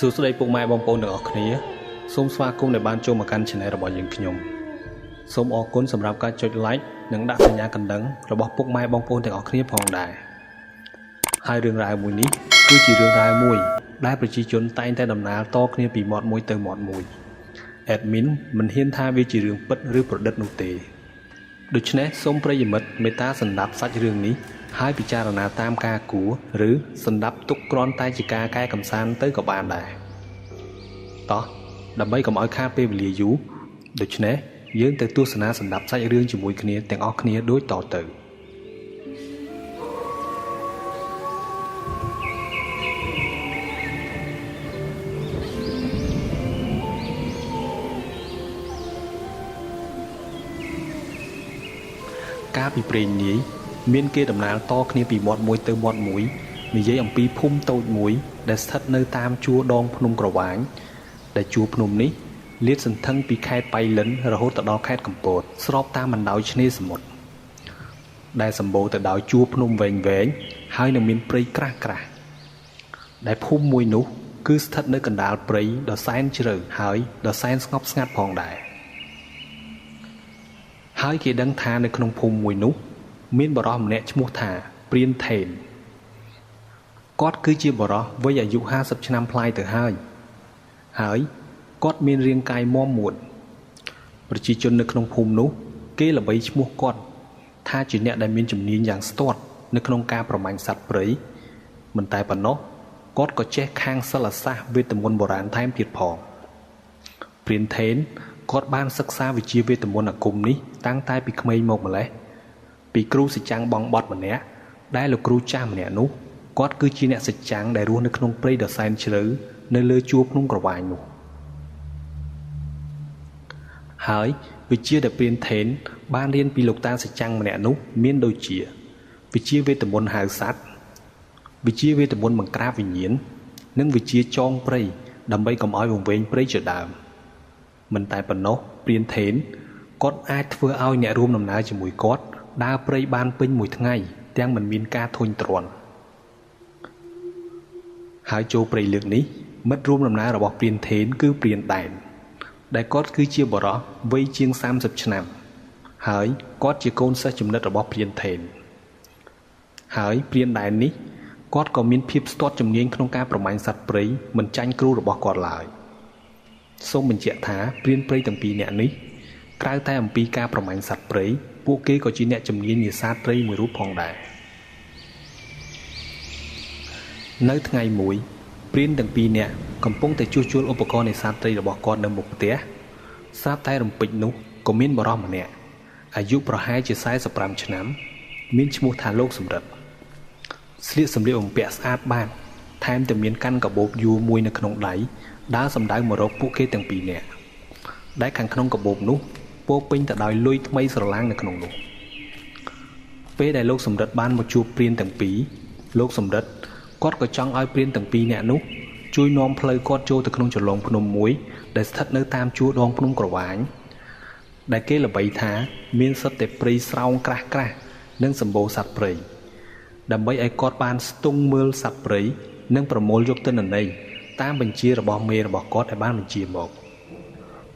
សួស្តីពុកម៉ែបងប្អូនទាំងអស់គ្នាសូមស្វាគមន៍ដែលបានចូលមកកាន់ Channel របស់យើងខ្ញុំសូមអរគុណសម្រាប់ការចុច Like និងដាក់សញ្ញាកណ្ដឹងរបស់ពុកម៉ែបងប្អូនទាំងអស់គ្នាផងដែរហើយរឿងរ៉ាវមួយនេះគឺជារឿងរ៉ាវមួយដែលប្រជាជនតែងតែដំណើរតគ្នាពីមាត់មួយទៅមាត់មួយ Admin មិនហ៊ានថាវាជារឿងពិតឬប្រឌិតនោះទេដូច្នេះសូមប្រិយមិត្តមេត្តាស្ដាប់សាច់រឿងនេះហើយពិចារណាតាមការគួរឬស្ដាប់ទុកគ្រាន់តែជាការកែកម្សាន្តទៅក៏បានដែរតោះដើម្បីកុំឲ្យខាតពេលវេលាយូរដូច្នេះយើងទៅទស្សនាស្ដាប់សាច់រឿងជាមួយគ្នាទាំងអស់គ្នាដូចតទៅកាលពីព្រេងនាយមានគេដំណើរតគ្នាពីមាត់មួយទៅមាត់មួយនិយាយអំពីភូមិតូចមួយដែលស្ថិតនៅតាមជួរដងភ្នំក្រវាញដែលជួរភ្នំនេះលាតសន្ធឹងពីខេត្តបៃលិនរហូតទៅដល់ខេត្តកំពតស្របតាមបណ្ដោយឆ្នេរសមុទ្រដែលសម្បូរទៅដោយជួរភ្នំវែងៗហើយនឹងមានព្រៃក្រាស់ៗដែលភូមិមួយនោះគឺស្ថិតនៅកណ្ដាលព្រៃដ៏សែនជ្រៅហើយដ៏សែនស្ងប់ស្ងាត់ផងដែរហើយគេដឹងថានៅក្នុងភូមិមួយនោះមានបុរសម្នាក់ឈ្មោះថាព្រានថេនគាត់គឺជាបុរសវ័យអាយុ50ឆ្នាំប្លាយទៅហើយហើយគាត់មានរាងកាយមាំមួនប្រជាជននៅក្នុងភូមិនោះគេល្បីឈ្មោះគាត់ថាជាអ្នកដែលមានជំនាញយ៉ាងស្ទាត់នៅក្នុងការប្រមាញ់សត្វព្រៃមិនតែប៉ុណ្ណោះគាត់ក៏ចេះខាងសិល្បសាស្ត្រវេទមន្តបុរាណថែមទៀតផងព្រានថេនគាត់បានសិក្សាវិជ្ជាវេទមន្តអាគមនេះតាំងតែពីក្មេងមកម្ល៉េះពីគ្រូសិចាំងបងបត់ម្នាក់ដែលលោកគ្រូចាស់ម្នាក់នោះគាត់គឺជាអ្នកសិចាំងដែលរស់នៅក្នុងព្រៃដ៏សែនជ្រៅនៅលើជួរភ្នំក្រវាញនោះហើយវិជ្ជាដែលព្រានថេនបានរៀនពីលោកតាសិចាំងម្នាក់នោះមានដូចជាវិជ្ជាវេទមន្តហៅសត្វវិជ្ជាវេទមន្តបង្ក្រាបវិញ្ញាណនិងវិជ្ជាចងព្រៃដើម្បីកុំឲ្យវង្វេងព្រៃជាដើមមិនតែប៉ុណ្ណោះព្រានថេនគាត់អាចធ្វើឲ្យអ្នករួមដំណើរជាមួយគាត់ដើរព្រៃបានពេញមួយថ្ងៃទាំងមិនមានការធុញទ្រាន់ហើយចូលព្រៃលើកនេះមិត្តរួមដំណើររបស់ព្រានថេនគឺព្រានដែនដែលគាត់គឺជាបុរសវ័យជាង30ឆ្នាំហើយគាត់ជាកូនសិស្សចំណិតរបស់ព្រានថេនហើយព្រានដែននេះគាត់ក៏មានភាពស្ទាត់ជំនាញក្នុងការប្រមាញ់សត្វព្រៃមិនចាញ់គ្រូរបស់គាត់ឡើយសូមបញ្ជាក់ថាព្រានព្រៃទាំងពីរនាក់នេះក្រៅតែអំពីការប្រមាញ់សត្វព្រៃពួកគេក៏ជាអ្នកជំនាញនេសាទត្រីមួយរូបផងដែរនៅថ្ងៃមួយព្រានទាំងពីរនាក់កំពុងតែជួសជុលឧបករណ៍នេសាទត្រីរបស់គាត់នៅមុខផ្ទះស្រាប់តែរំពេចនោះក៏មានបុរសម្នាក់អាយុប្រហែលជា45ឆ្នាំមានឈ្មោះថាលោកសំរិទ្ធស្លៀកសម្លៀកបំពាក់ស្អាតបាតថែមទាំងមានកាន់កាបូបយួរមួយនៅក្នុងដៃដើរសម្ដៅមករកពួកគេទាំងពីរនាក់ដែលខាងក្នុងកាបូបនោះពោពេញទៅដោយលុយថ្មីស្រឡាងនៅក្នុងនោះពេលដែលលោកសំរិទ្ធបានមកជួបព្រានទាំងពីរលោកសំរិទ្ធគាត់ក៏ចង់ឲ្យព្រានទាំងពីរនាក់នោះជួយនាំផ្លូវគាត់ចូលទៅក្នុងជ្រលងភ្នំមួយដែលស្ថិតនៅតាមជួរដងភ្នំក្រវាញដែលគេល្បីថាមានសុទ្ធតែព្រៃស្រោងក្រាស់ៗនិងសម្បូរសត្វព្រៃដើម្បីឲ្យគាត់បានស្ទង់មើលសត្វព្រៃនិងប្រមូលយកទិន្នន័យតាមបញ្ជារបស់មេរបស់គាត់ឲ្យបានបញ្ជាមក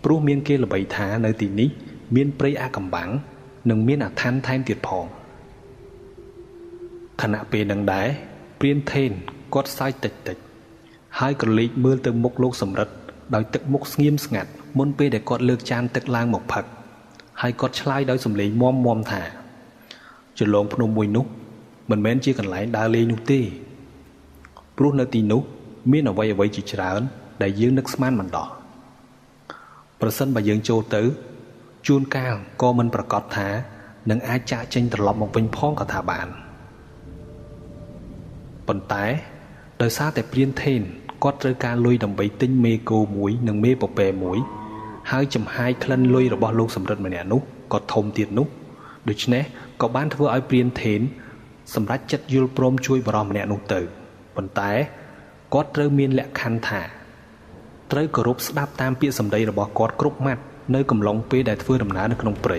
ព្រោះមានគេល្បីថានៅទីនេះមានព្រៃអាកំបាំងនិងមានអាថន្ថែមទៀតផងខណៈពេលនឹងដែរព្រានថេនគាត់សើចតិចតិចហើយក្រឡេកមើលទៅមុខលោកសំរិទ្ធដោយទឹកមុខស្ងៀមស្ងាត់មុនពេលដែលគាត់លើកចានទឹកឡើងមកផឹកហើយគាត់ឆ្លើយដោយសំឡេងមាំមាំថាជ្រលងភ្នំមួយនោះមិនមែនជាកន្លែងដើរលេងនោះទេព្រោះនៅទីនោះមានអ្វីៗជាច្រើនដែលយើងនឹកស្មានមិនដល់ប្រសិនបើយើងចូលទៅជួនកាលក៏មិនប្រកាសថានឹងអាចចាកចេញត្រឡប់មកវិញផងក៏ថាបានប៉ុន្តែដោយសារតែព្រានថេនគាត់ត្រូវការលុយដើម្បីទិញមេគោមួយនិងមេពពែមួយហើយចំហាយក្លិនលុយរបស់លោកសំរិទ្ធម្នាក់នោះក៏ធំទៀតនោះដូច្នេះក៏បានធ្វើឲ្យព្រានថេនសម្រេចចិត្តយល់ព្រមជួយបុរសម្នាក់នោះទៅប៉ុន្តែគាត់ត្រូវមានលក្ខខណ្ឌថាត្រូវគោរពស្ដាប់តាមពាក្យសម្ដីរបស់គាត់គ្រប់ម៉ាត់នៅកំឡុងពេលដែលធ្វើដំណើរនៅក្នុងព្រៃ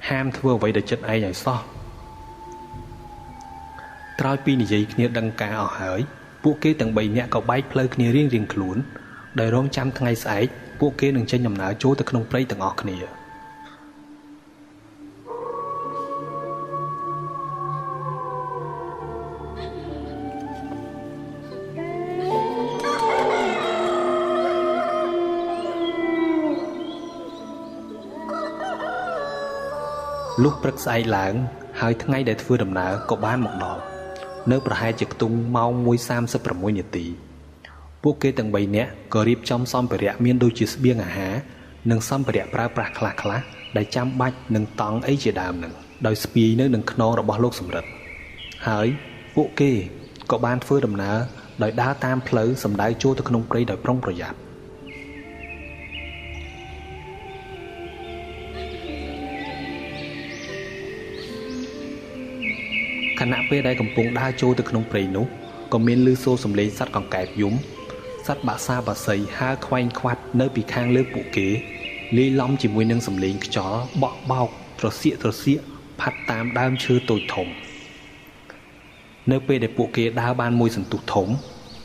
ហាមធ្វើអ្វីដែលចិត្តឯងឲ្យសោះក្រោយពីនិយាយគ្នាដឹងការអស់ហើយ ពួកគេទាំង3នាក់ក៏បែកផ្លូវគ្នារៀងៗខ្លួនដោយរងចាំថ្ងៃស្អែកពួកគេនឹងចេញដំណើរចូលទៅក្នុងព្រៃទាំងអស់គ្នាលុះព្រឹកស្អែកឡើងហើយថ្ងៃដែលធ្វើដំណើរក៏បានមកដល់នៅប្រហែលជាខ្ទង់ម៉ោង1:36នាទីពួកគេទាំង3នាក់ក៏រៀបចំសម្ភារៈមានដូចជាស្បៀងអាហារនិងសម្ភារៈប្រើប្រាស់ខ្លះៗដែលចាំបាច់នឹងតង់អីជាដើមនឹងដោយស្ពាយនៅនឹងខ្នងរបស់លោកសំរិទ្ធហើយពួកគេក៏បានធ្វើដំណើរដោយដើរតាមផ្លូវសម្ដៅចូលទៅក្នុងព្រៃដោយប្រុងប្រយ័ត្នខណៈពេលដែលកំពុងដើរចូលទៅក្នុងព្រៃនោះក៏មានឮសូរសំឡេងសត្វកង្កែបយំសត្វបាសាបាសីហើរខ្វែងខ្វាត់នៅពីខាងលើពួកគេលាយឡំជាមួយនឹងសំឡេងខ្យល់បក់បោកត្រសៀកត្រសៀកផាត់តាមដើមឈើតូចធំនៅពេលដែលពួកគេដើរបានមួយសន្ទុះធំ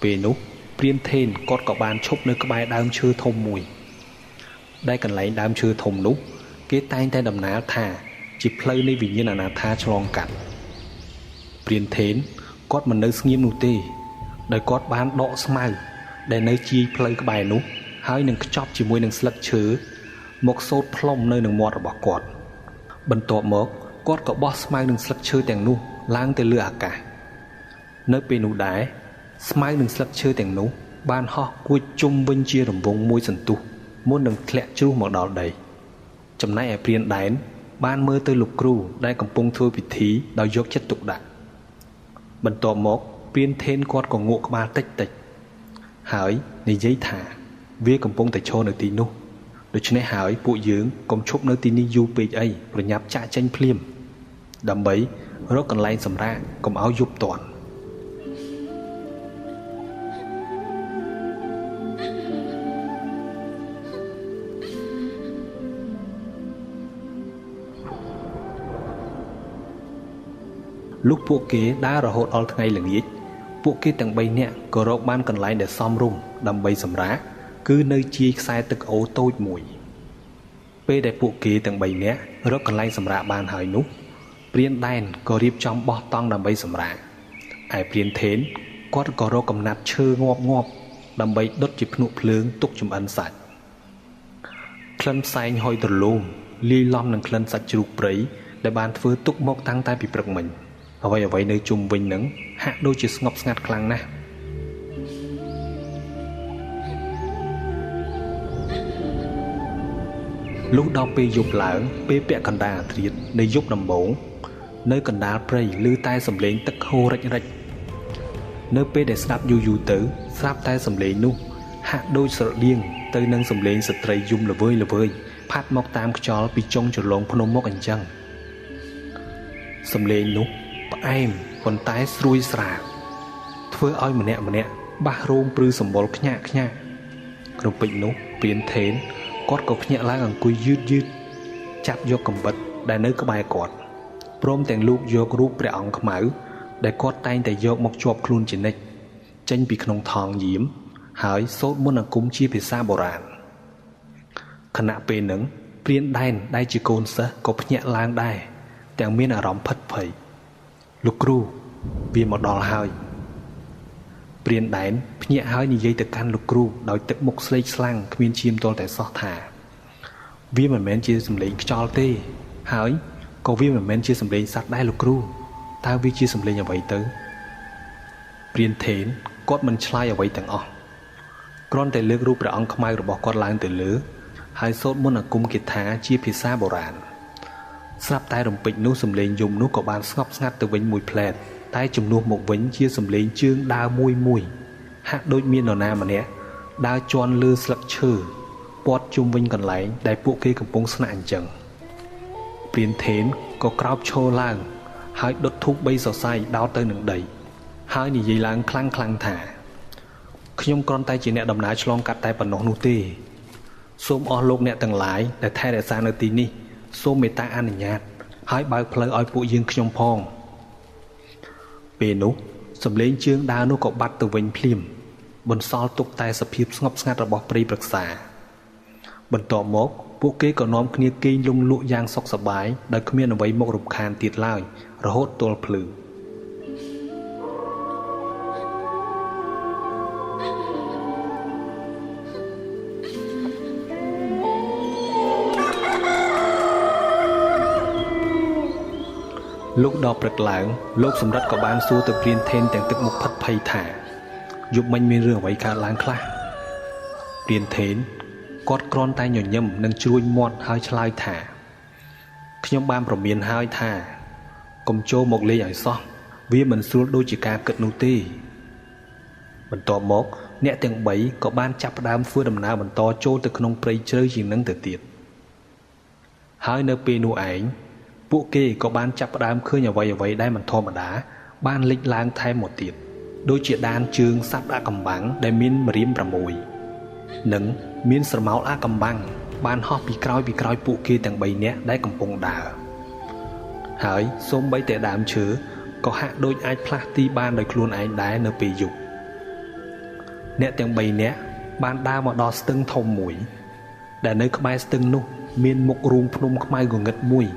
ពេលនោះព្រានថេនគាត់ក៏បានឈប់នៅក្បែរដើមឈើធំមួយដែលកន្លែងដើមឈើធំនោះគេតែងតែដំណាលថាជាផ្លូវនៃវិញ្ញាណអនាថាឆ្លងកាត់ព្រានថេនគាត់មិននៅស្ងៀមនោះទេដោយគាត់បានដកស្មៅដែលនៅជាយផ្លូវក្បែរនោះហើយនឹងខ្ចប់ជាមួយនឹងស្លឹកឈើមកសូត្រផ្លុំនៅនឹងមាត់របស់គាត់បន្ទាប់មកគាត់ក៏បោះស្មៅនឹងស្លឹកឈើទាំងនោះឡើងទៅលើអាកាសនៅពេលនោះដែរស្មៅនឹងស្លឹកឈើទាំងនោះបានហោះគួចជុំវិញជារង្វង់មួយសន្ទុះមុននឹងធ្លាក់ជ្រុះមកដល់ដីចំណែកឯព្រានដែនបានមើលទៅលោកគ្រូដែលកំពុងធ្វើពិធីដោយយកចិត្តទុកដាក់បន្ទាប់មកព្រានថេនគាត់ក៏ងក់ក្បាលតិចតិចហើយនិយាយថាវាកំពុងតែឈរនៅទីនោះដូច្នេះហើយពួកយើងកុំឈប់នៅទីនេះយូរពេកអីប្រញាប់ចាក់ចេញភ្លាមដើម្បីរកកន្លែងសម្រាកកុំឲ្យយប់ទាន់លុះពួកគេដើររហូតដល់ថ្ងៃល្ងាចពួកគេទាំង3នាក់ក៏រកបានកន្លែងដែលសមរម្យដើម្បីសម្រាកគឺនៅជាយខ្សែទឹកអូរតូចមួយពេលដែលពួកគេទាំង3នាក់រកកន្លែងសម្រាកបានហើយនោះព្រានដែនក៏រៀបចំបោះតង់ដើម្បីសម្រាកឯព្រានថេនគាត់ក៏រកកំណាត់ឈើងាប់ងាប់ដើម្បីដុតជាភ្នក់ភ្លើងទុកចម្អិនសាច់ក្លិនផ្សែងហុយទ្រលោមលាយឡំនឹងក្លិនសាច់ជ្រូកព្រៃដែលបានធ្វើទុកមកតាំងតែពីព្រឹកមិញអ្វីៗនៅជុំវិញនឹងហាក់ដូចជាស្ងប់ស្ងាត់ខ្លាំងណាស់លុះដល់ពេលយប់ឡើងពេលពាក់កណ្ដាលអាធ្រាត្រនៃយប់ដំបូងនៅកណ្ដាលព្រៃឮតែសំឡេងទឹកហូររិចរិចនៅពេលដែលស្ដាប់យូរយូរទៅស្រាប់តែសំឡេងនោះហាក់ដូចស្រដៀងទៅនឹងសំឡេងស្ត្រីយំល្វើយល្វើយផាត់មកតាមខ្យល់ពីចុងជ្រលងភ្នំមកអញ្ចឹងសំឡេងនោះផ្អែមប៉ុន្តែស្រួយស្រាលធ្វើឲ្យម្នាក់ម្នាក់បាសរោមព្រឺសម្បុរខ្ញាក់ខ្ញាក់ក្នុងពេចនោះព្រានថេនគាត់ក៏ភ្ញាក់ឡើងអង្គុយយឺតយឺតចាប់យកកំបិតដែលនៅក្បែរគាត់ព្រមទាំងលូកយករូបព្រះអង្គខ្មៅដែលគាត់តែងតែយកមកជាប់ខ្លួនជានិច្ចចេញពីក្នុងថងយាមហើយសូត្រមន្តអាគមជាភាសាបុរាណខណៈពេលនឹងព្រានដែនដែលជាកូនសិស្សក៏ភ្ញាក់ឡើងដែរទាំងមានអារម្មណ៍ភិតភ័យលោកគ្រូវាមកដល់ហើយព្រានដែនភ្ញាក់ហើយនិយាយទៅកាន់លោកគ្រូដោយទឹកមុខស្លេកស្លាំងគ្មានឈាមទាល់តែសោះថាវាមិនមែនជាសំឡេងខ្យល់ទេហើយក៏វាមិនមែនជាសំឡេងសត្វដែរលោកគ្រូតើវាជាសំឡេងអ្វីទៅព្រានថេនគាត់មិនឆ្លើយអ្វីទាំងអស់គ្រាន់តែលើករូបព្រះអង្គខ្មៅរបស់គាត់ឡើងទៅលើហើយសូត្រមន្តអាគមគាថាជាភាសាបុរាណស្រាប់តែរំពេចនោះសំឡេងយំនោះក៏បានស្ងប់ស្ងាត់ទៅវិញមួយភ្លែតតែជំនួសមកវិញជាសំឡេងជើងដើរមួយមួយហាក់ដូចមាននរណាម្នាក់ដើរជាន់លើស្លឹកឈើព័ទ្ធជុំវិញកន្លែងដែលពួកគេកំពុងស្នាក់អញ្ចឹងព្រានថេនក៏ក្រោកឈរឡើងហើយដុតធូប3សរសៃដោតទៅនឹងដីហើយនិយាយឡើងខ្លាំងខ្លាំងថាខ្ញុំគ្រាន់តែជាអ្នកដំណើរឆ្លងកាត់តែប៉ុណ្ណោះនោះទេសូមអស់លោកអ្នកទាំងឡាយដែលថែរក្សានៅទីនេះសូមមេត្តាអនុញ្ញាតហើយបើកផ្លូវឲ្យពួកយើងខ្ញុំផងពេលនោះ សំឡេងជើងដើរនោះក៏បាត់ទៅវិញភ្លាមបន្សល់ទុកតែសភាពស្ងប់ស្ងាត់របស់ព្រៃព្រឹក្សាបន្ទាប់មកពួកគេក៏នាំគ្នាគេងលង់លក់យ៉ាងសុខសប្បាយដោយគ្មានអ្វីមករំខានទៀតឡើយរហូតទល់ភ្លឺលោកដល់ព្រឹកឡើងលោកសម្រិតក៏បានសួរទៅព្រានថេនទាំងទឹកមុខផិតភ័យថាយប់មិញមានរឿងអ្វីកើតឡើងខ្លះព្រានថេនគាត់គ្រាន់តែញញឹមនិងជ្រួញមាត់ហើយឆ្លើយថាខ្ញុំបានប្រមានហើយថាកុំចូលមកលេងឲ្យសោះវាមិនស្រួលដូចជាការគិតនោះទេបន្ទាប់មកអ្នកទាំង3ក៏បានចាប់ផ្ដើមធ្វើដំណើរបន្តចូលទៅក្នុងព្រៃជ្រៅជាងនឹងទៅទៀតហើយនៅពេលនោះឯងពួកគេក៏បានចាប់ផ្ដើមឃើញអ្វីៗដែលមិនធម្មតាបានលេចឡើងថែមមកទៀតដូចជាដានជើងសត្វអាកំបាំងដែលមានម្រាម6និងមានស្រមោលអាកំបាំងបានហោះពីក្រោយពួកគេទាំង3នាក់ដែលកំពុងដើរហើយសូម្បីតែដើមឈើក៏ហាក់ដូចអាចផ្លាស់ទីបានដោយខ្លួនឯងដែរនៅពេលយប់អ្នកទាំង3នាក់បានដើរមកដល់ស្ទឹងធំមួយដែលនៅក្បែរស្ទឹងនោះមានមុខរូងភ្នំខ្មៅងងឹតមួយ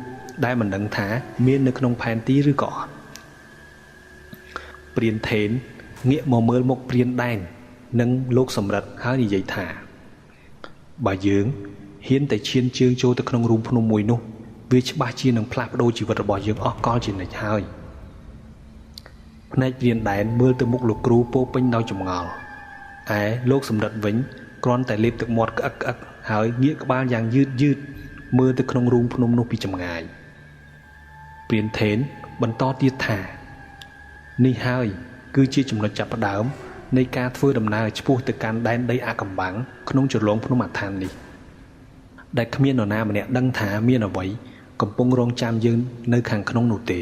ដែលមិនដឹងថាមាននៅក្នុងផែនទីឬក៏អត់ព្រានថេនងាកមកមើលមុខព្រានដែននិងលោកសម្រិតហើយនិយាយថាបើយើងហ៊ានតែឈានជើងចូលទៅក្នុងរូងភ្នំមួយនោះវាច្បាស់ជានឹងផ្លាស់ប្ដូរជីវិតរបស់យើងអស់កលជានិច្ចហើយភ្នែកព្រានដែនមើលទៅមុខលោកគ្រូពោពេញដោយចម្ងល់ឯលោកសម្រិតវិញគ្រាន់តែលេបទឹកមាត់ក្អឹកក្អឹកហើយងាកក្បាលយ៉ាងយឺតយឺតមើលទៅក្នុងរូងភ្នំនោះពីចម្ងាយព្រានថេនបន្តទៀតថានេះហើយគឺជាចំណុចចាប់ផ្ដើមនៃការធ្វើដំណើរឆ្ពោះទៅកាន់ដែនដីអាកំបាំងក្នុងជ្រលងភ្នំអាឋាននេះដែលគ្មាននរណាម្នាក់ដឹងថាមានអ្វីកំពុងរងចាំយើងនៅខាងក្នុងនោះទេ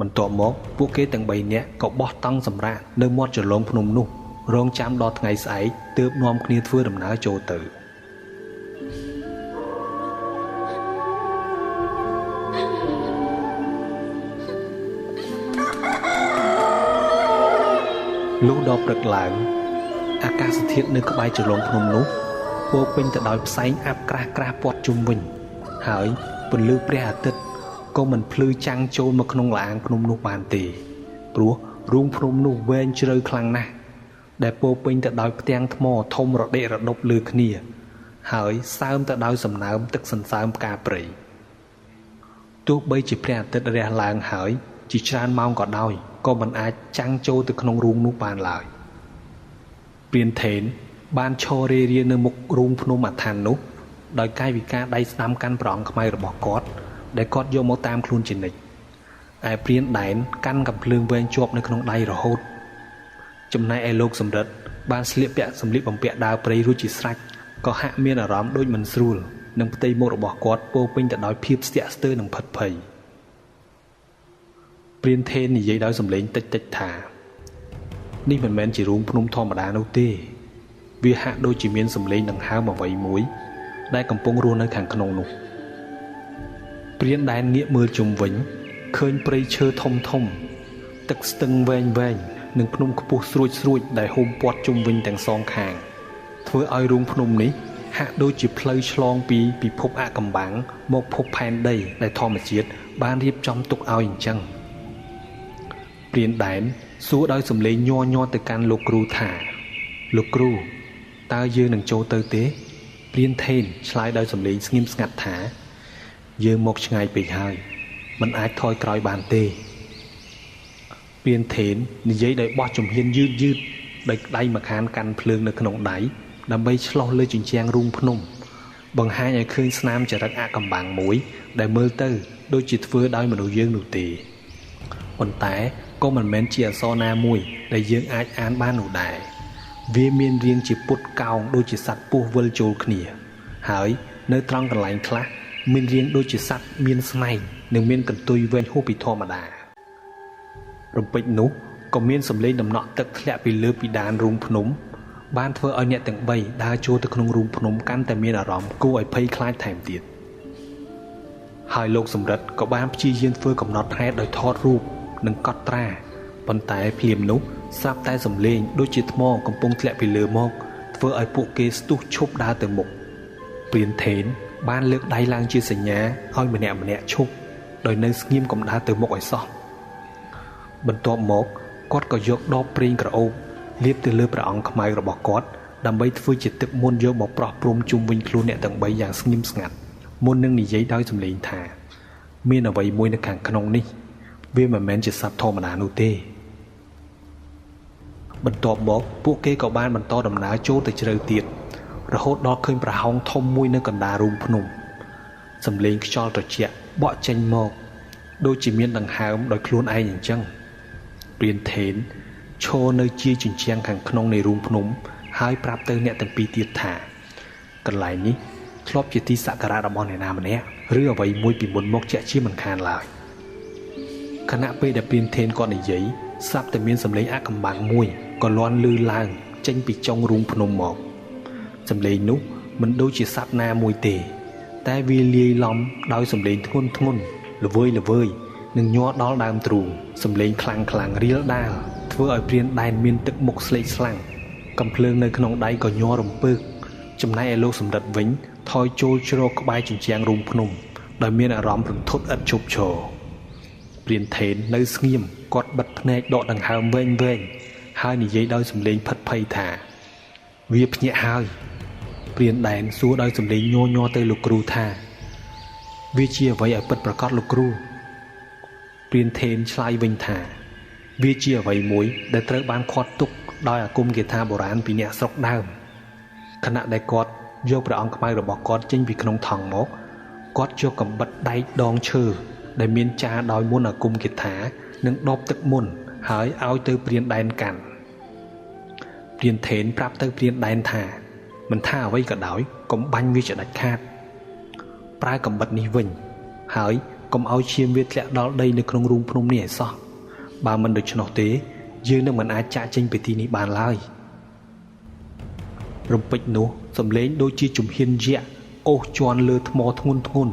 បន្ទាប់មកពួកគេទាំង3នាក់ក៏បោះតង់សម្រាកនៅមាត់ជ្រលងភ្នំនោះរងចាំដល់ថ្ងៃស្អែកទើបនាំគ្នាធ្វើដំណើរចូលទៅលុះដល់ព្រឹកឡើងអាកាសធាតុនៅក្បែរជ្រលងភ្នំនោះពោពេញទៅដោយផ្សែងអាប់ក្រាស់ក្រាស់ព័ទ្ធជុំវិញហើយពន្លឺព្រះអាទិត្យក៏មិនភ្លឺចាំងចូលមកក្នុងលាងភ្នំនោះបានទេព្រោះរូងភ្នំនោះវែងជ្រៅខ្លាំងណាស់ដែលពោពេញទៅដោយផ្ទាំងថ្មធំរដិករដប់លើគ្នាហើយសើមទៅដោយសំណើមទឹកសន្សើមផ្កាព្រៃទោះបីជាព្រះអាទិត្យរះឡើងហើយជាច្រើនម៉ោងក៏ដោយក៏មិនអាចចាំងចូលទៅក្នុងរូងនោះបានឡើយព្រានថេនបានឈររេរានៅមុខរូងភ្នំអាឋាននោះដោយកាយវិការដៃស្ដាំកាន់ប្រងខ្មៅរបស់គាត់ដែលគាត់យកមកតាមខ្លួនជានិច្ចឯព្រានដែនកាន់កាំភ្លើងវែងជាប់នៅក្នុងដៃរហូតចំណែកឯលោកសម្រិតបានស្លៀកពាក់សម្លៀកបំពាក់ដើរព្រៃរួចជាស្រេចក៏ហាក់មានអារម្មណ៍ដូចមិនស្រួលនិងផ្ទៃមុខរបស់គាត់ពោពេញទៅដោយភាពស្ទាក់ស្ទើរនិងភិតភ័យព្រានថេននិយាយដោយសំឡេងតិចតិចថានេះមិនមែនជារូងភ្នំធម្មតានោះទេវាហាក់ដូចជាមានសំឡេងដង្ហើមអ្វីមួយដែលកំពុងរស់នៅខាងក្នុងនោះព្រានដែនងាកមើលជុំវិញឃើញព្រៃឈើធំធំទឹកស្ទឹងវែងវែងនិងភ្នំខ្ពស់ស្រួចស្រួចដែលហុំព័ទ្ធជុំវិញទាំងសងខាងធ្វើឲ្យរូងភ្នំនេះហាក់ដូចជាផ្លូវឆ្លងពីពិភពអកំបាំងមកភពផែនដីដែលធម្មជាតិបានរៀបចំទុកឲ្យអញ្ចឹងព្រានដែនសួរដោយសំឡេងញ័រញ័រទៅកាន់លោកគ្រូថាលោកគ្រូតើយើងនឹងចូលទៅទេព្រានថេនឆ្លើយដោយសំឡេងស្ងៀមស្ងាត់ថាយើងមកឆ្ងាយពេកហើយមិនអាចថយក្រោយបានទេព្រានថេននិយាយដោយបោះជំហានយឺតយឺតដោយដៃម្ខាងកាន់ភ្លើងនៅក្នុងដៃដើម្បីឆ្លោះលើជញ្ជាំងរូងភ្នំបង្ហាញឲ្យឃើញស្នាមចរិតអកំបាំងមួយដែលមើលទៅដូចជាធ្វើដោយមនុស្សយើងនោះទេប៉ុន្តែក៏មិនមែនជាអក្សរណាមួយដែលយើងអាចអានបាននោះដែរវាមានរាងជាពុតកោងដូចជាសត្វពស់វិលចូលគ្នាហើយនៅត្រង់កន្លែងខ្លះមានរាងដូចជាសត្វមានស្នែងនិងមានកន្ទុយវែងហួសពីធម្មតារំពេចនោះក៏មានសំឡេងដំណក់ទឹកធ្លាក់ពីលើពីដានរូងភ្នំបានធ្វើឲ្យអ្នកទាំង3ដើរចូលទៅក្នុងរូងភ្នំកាន់តែមានអារម្មណ៍គួរឲ្យភ័យខ្លាចថែមទៀតហើយលោកសម្រិតក៏បានព្យាយាមធ្វើកំណត់ហេតុដោយថតរូបនិងកត់ត្រា ប៉ុន្តែភ្លាមនោះស្រាប់តែសំឡេងដូចជាថ្មកំពុងធ្លាក់ពីលើមកធ្វើឲ្យពួកគេស្ទុះឈប់ដើរទៅមុខព្រានថេនបានលើកដៃឡើងជាសញ្ញាឲ្យម្នាក់ម្នាក់ឈប់ដោយនៅស្ងៀមកុំដើរទៅមុខឲ្យសោះបន្ទាប់មកគាត់ក៏យកដបប្រេងក្រអូបលាបទៅលើព្រះអង្គខ្មៅរបស់គាត់ដើម្បីធ្វើជាទឹកមន្តយកមកប្រោះព្រំជុំវិញខ្លួនអ្នកទាំងបីយ៉ាងស្ងៀមស្ងាត់មុននឹងនិយាយដោយសំឡេងថាមានអ្វីមួយនៅខាងក្នុងនេះវាមិនមែនជាសត្វធម្មតានោះទេបន្ទាប់មកពួកគេក៏បានបន្តដំណើរចូលទៅជ្រៅទៀតរហូតដល់ឃើញប្រហោងធំមួយនៅកណ្ដាលរូងភ្នំសំឡេងខ្យល់ត្រជាក់បក់ចេញមកដូចជាមានដង្ហើមដោយខ្លួនឯងអញ្ចឹងព្រានថេនឈរនៅជាជញ្ជាំងខាងក្នុងនៃរូងភ្នំហើយប្រាប់ទៅអ្នកទាំងពីរទៀតថាកន្លែងនេះធ្លាប់ជាទីសក្ការៈរបស់អ្នកណាម្នាក់ឬអ្វីមួយពីមុនមកជាក់ជាមិនខានឡើយខណៈពេលដែលព្រានថេនគាត់និយាយស្រាប់តែមានសំឡេងអាកំបាំងមួយក៏លាន់លឺឡើងចេញពីចុងរូងភ្នំមកសំឡេងនោះមិនដូចជាសត្វណាមួយទេតែវាលាយឡំដោយសំឡេងធ្ងន់ធ្ងរល្វើយល្វើយនិងញ័រដល់ដើមទ្រូងសំឡេងខ្លាំងខ្លាំងរៀលដាលធ្វើឲ្យព្រានដែនមានទឹកមុខស្លេកស្លាំងកំភ្លើងនៅក្នុងដៃក៏ញ័ររំពើកចំណែកឯលោកសម្រិទ្ធវិញថយចូលជ្រកក្បែរជញ្ជាំងរូងភ្នំដោយមានអារម្មណ៍រន្ធត់ឥតឈប់ឈរព្រានថេននៅស្ងៀមគាត់បិទភ្នែកដកដង្ហើមវែងវែងហើយនិយាយដោយសំឡេងផិតភ័យថាវាភ្ញាក់ហើយព្រានដែនសួរដោយសំឡេងញ័រញ័រទៅលោកគ្រូថាវាជាអ្វីឲ្យពិតប្រាកដលោកគ្រូព្រានថេនឆ្លើយវិញថាវាជាអ្វីមួយដែលត្រូវបានឃាត់ទុកដោយអាគមគាថាបុរាណពីអ្នកស្រុកដើមខណៈដែលគាត់យកព្រះអង្គខ្មៅរបស់គាត់ចេញពីក្នុងថង់មកគាត់យកកំបិតដែកដងឈើដែលមានចារដោយមន្តអាគមគាថានិងដបទឹកមន្តហើយឲ្យទៅព្រានដែនកាន់ព្រានថេនប្រាប់ទៅព្រានដែនថាមិនថាអ្វីក៏ដោយកុំបាញ់វាជាដាច់ខាតប្រើកំបិតនេះវិញហើយកុំឲ្យឈាមវាធ្លាក់ដល់ដីនៅក្នុងរូងភ្នំនេះឲ្យសោះបើមិនដូច្នោះទេយើងនឹងមិនអាចចាកចេញពីទីនេះបានឡើយរំពេចនោះសំឡេងដូចជាជំហានយក្សអូសជាន់លើថ្មធ្ងន់ធ្ងរ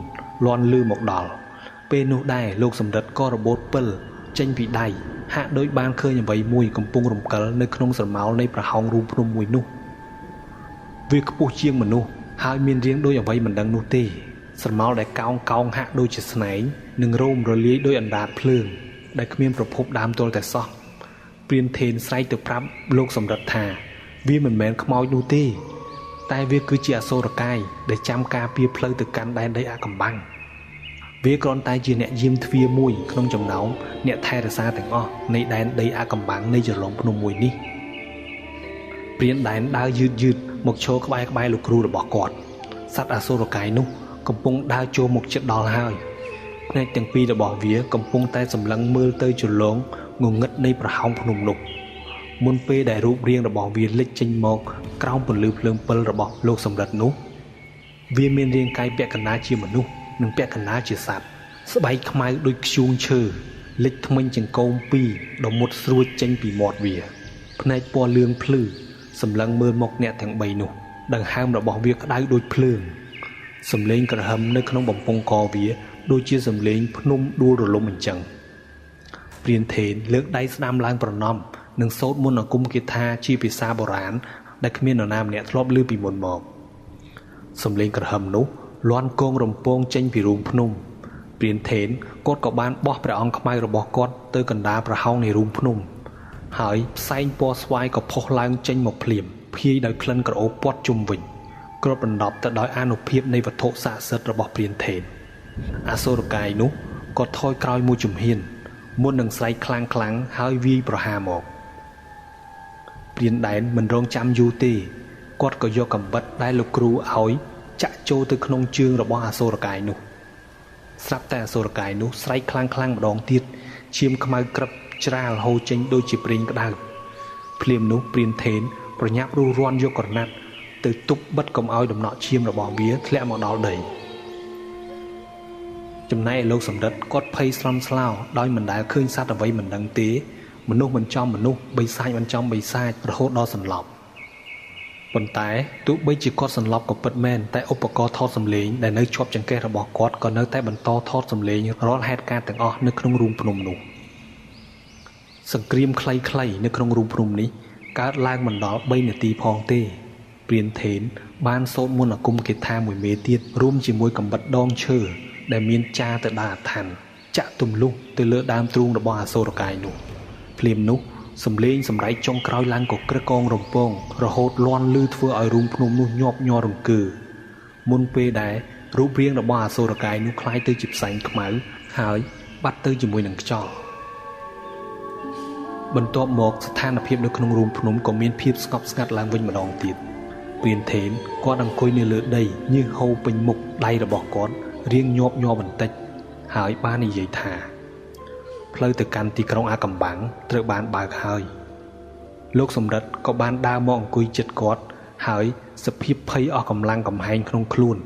លាន់លឺមកដល់ពេលនោះដែរលោកសម្រិទ្ធក៏របូតពិលចេញពីដៃហាក់ដូចបានឃើញអ្វីមួយកំពុងរំកិលនៅក្នុងស្រមោលនៃប្រហោងរូងភ្នំមួយនោះវាខ្ពស់ជាងមនុស្សហើយមានរាងដូចអ្វីមិនដឹងនោះទេស្រមោលដែលកោងកោងហាក់ដូចជាស្នែងនិងរោមរលាយដោយអណ្ដាតភ្លើងដែលគ្មានប្រភពដើមទល់តែសោះព្រានថេនស្រែកទៅប្រាប់លោកសម្រិទ្ធថាវាមិនមែនខ្មោចនោះទេតែវាគឺជាអសូរកាយដែលចាំការពារផ្លូវទៅកាន់ដែនដីអាកំបាំងវាគ្រាន់តែជាអ្នកយាមទ្វារមួយក្នុងចំណោមអ្នកថែរក្សាទាំងអស់នៃដែនដីអាកំបាំងនៃជ្រលងភ្នំមួយនេះព្រានដែនដើរយឺតយឺតមកឈរក្បែរក្បែរលោកគ្រូរបស់គាត់សត្វអសូរកាយនោះកំពុងដើរចូលមកជិតដល់ហើយភ្នែកទាំងពីររបស់វាកំពុងតែសម្លឹងមើលទៅជ្រលងងងឹតនៃប្រហោងភ្នំនោះមុនពេលដែលរូបរាងរបស់វាលេចចេញមកក្រោមពន្លឺភ្លើងពិលរបស់លោកសម្រិទ្ធនោះវាមានរាងកាយពាក់កណ្ដាលជាមនុស្សនិងពាក់កណ្ដាលជាសត្វស្បែកខ្មៅដូចខ្យូងឈើលេចធ្មេញចង្កូមពីរដ៏មុតស្រួចចេញពីមាត់វាភ្នែកពណ៌លឿងភ្លឺសម្លឹងមើលមកអ្នកទាំងបីនោះដង្ហើមរបស់វាក្តៅដូចភ្លើងសំឡេងក្រហឹមនៅក្នុងបំពង់កវាដូចជាសំឡេងភ្នំដួលរលំអញ្ចឹងព្រានថេនលើកដៃស្ដាំឡើងប្រណម្យនិងសូត្រមន្តអាគមគាថាជាភាសាបុរាណដែលគ្មាននរណាម្នាក់ធ្លាប់ឮពីមុនមកសំឡេងក្រហឹមនោះលាន់គងរំពងចេញពីរូងភ្នំព្រានថេនគាត់ក៏បានបោះព្រះអង្គខ្មៅរបស់គាត់ទៅកណ្ដាលប្រហោងនៃរូងភ្នំហើយផ្សែងពណ៌ស្វាយក៏ផុសឡើងចេញមកភ្លាមភាយដោយក្លិនក្រអូបព័ទ្ធជុំវិញគ្របដណ្ដប់ទៅដោយអានុភាពនៃវត្ថុស័ក្តិសិទ្ធិរបស់ព្រានថេនអសូរកាយនោះក៏ថយក្រោយមួយជំហានមុននឹងស្រែកខ្លាំងខ្លាំងហើយវាយប្រហារមកព្រានដែនមិនរងចាំយូរទេគាត់ក៏យកកំបិតដែលលោកគ្រូឲ្យចាក់ចូលទៅក្នុងជើងរបស់អសូរកាយនោះស្រាប់តែអសូរកាយនោះស្រែកខ្លាំងខ្លាំងម្ដងទៀតឈាមខ្មៅក្រឹបច្រាលហូរចេញដូចជាប្រេងក្តៅភ្លាមនោះព្រានថេនប្រញាប់រុះរាន់យកក្រណាត់ទៅទប់បិទកុំឲ្យដំណក់ឈាមរបស់វាធ្លាក់មកដល់ដីចំណែកឯលោកសម្រិទ្ធគាត់ភ័យស្លន់ស្លោដោយមិនដែលឃើញសត្វអ្វីមិនដឹងទេមនុស្សមិនចំមនុស្សបិសាចមិនចំបិសាចរហូតដល់សន្លប់ ប៉ុន្តែទោះបីជាគាត់សន្លប់ក៏ពិតមែនតែឧបករណ៍ថតសំឡេងដែលនៅជាប់ចង្កេះរបស់គាត់ក៏នៅតែបន្តថតសំឡេងរាល់ហេតុការណ៍ទាំងអស់នៅក្នុងរូងភ្នំនោះ សង្គ្រាមខ្លីៗនៅក្នុងរូងភ្នំនេះកើតឡើងមិនដល់3នាទីផងទេព្រានថេនបានសូត្រមន្តអាគមគាថាមួយមេទៀតរួមជាមួយកំបិតដងឈើដែលមានចារទៅដល់អឋានចាក់ទម្លុះទៅលើដើមទ្រូងរបស់អសូរកាយនោះភ្លាមនោះសំឡេងសម្រែកចុងក្រោយឡើងក៏ក្រឹកកងរំពងរហូតលាន់លឺធ្វើឲ្យរូងភ្នំនោះញាប់ញ័ររង្គើមុនពេលដែលរូបរាងរបស់អសូរកាយនោះคล้ายទៅជាផ្សែងខ្មៅហើយបាត់ទៅជាមួយនឹងខ្យល់បន្ទាប់មកស្ថានភាពនៅក្នុងរូងភ្នំក៏មានភាពស្ងប់ស្ងាត់ឡើងវិញម្ដងទៀតព្រានថេនគាត់អង្គុយនៅលើដីញើសហូរពេញមុខដៃរបស់គាត់រាងញាប់ញ័របន្តិចហើយបាននិយាយថាផ្លូវទៅកាន់ទីក្រុងអាកំបាំងត្រូវបានបើកហើយលោកសំរិទ្ធក៏បានដើរមកអង្គុយជិតគាត់ហើយសភាពភ័យអស់កម្លាំងកំហែងក្នុងខ្លួន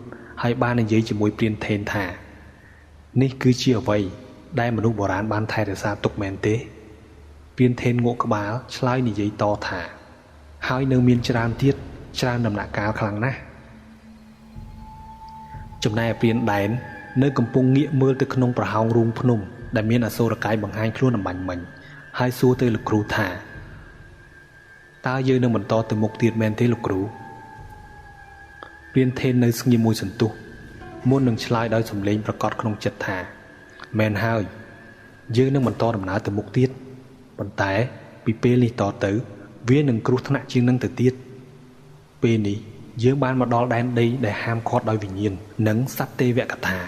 ហើយបាននិយាយជាមួយព្រានថេនថានេះគឺជាអ្វីដែលមនុស្សបុរាណបានថែរក្សាទុកមែនទេព្រានថេនងក់ក្បាលឆ្លើយនិយាយតថាហើយនៅមានច្រើនទៀតច្រើនដំណាក់កាលខ្លាំងណាស់ចំណែកព្រានដែននៅកំពុងងាកមើលទៅក្នុងប្រហោងរូងភ្នំដែលមានអសូរកាយបង្ហាញខ្លួនអំបញ្ញមិញហើយសួរទៅលោកគ្រូថាតើយើងនឹងបន្តទៅមុខទៀតមែនទេលោកគ្រូព្រានថេននៅស្ងៀមមួយសន្ទុះមុននឹងឆ្លើយដោយសំឡេងប្រកាសក្នុងចិត្តថាមែនហើយយើងនឹងបន្តដំណើរទៅមុខទៀតប៉ុន្តែពីពេលនេះតទៅវានឹងគ្រោះថ្នាក់ជាងនឹងទៅទៀតពេលនេះយើងបានមកដល់ដែនដីដែលហាមឃាត់ដោយវិញ្ញាណនិងសត្វទេវកថា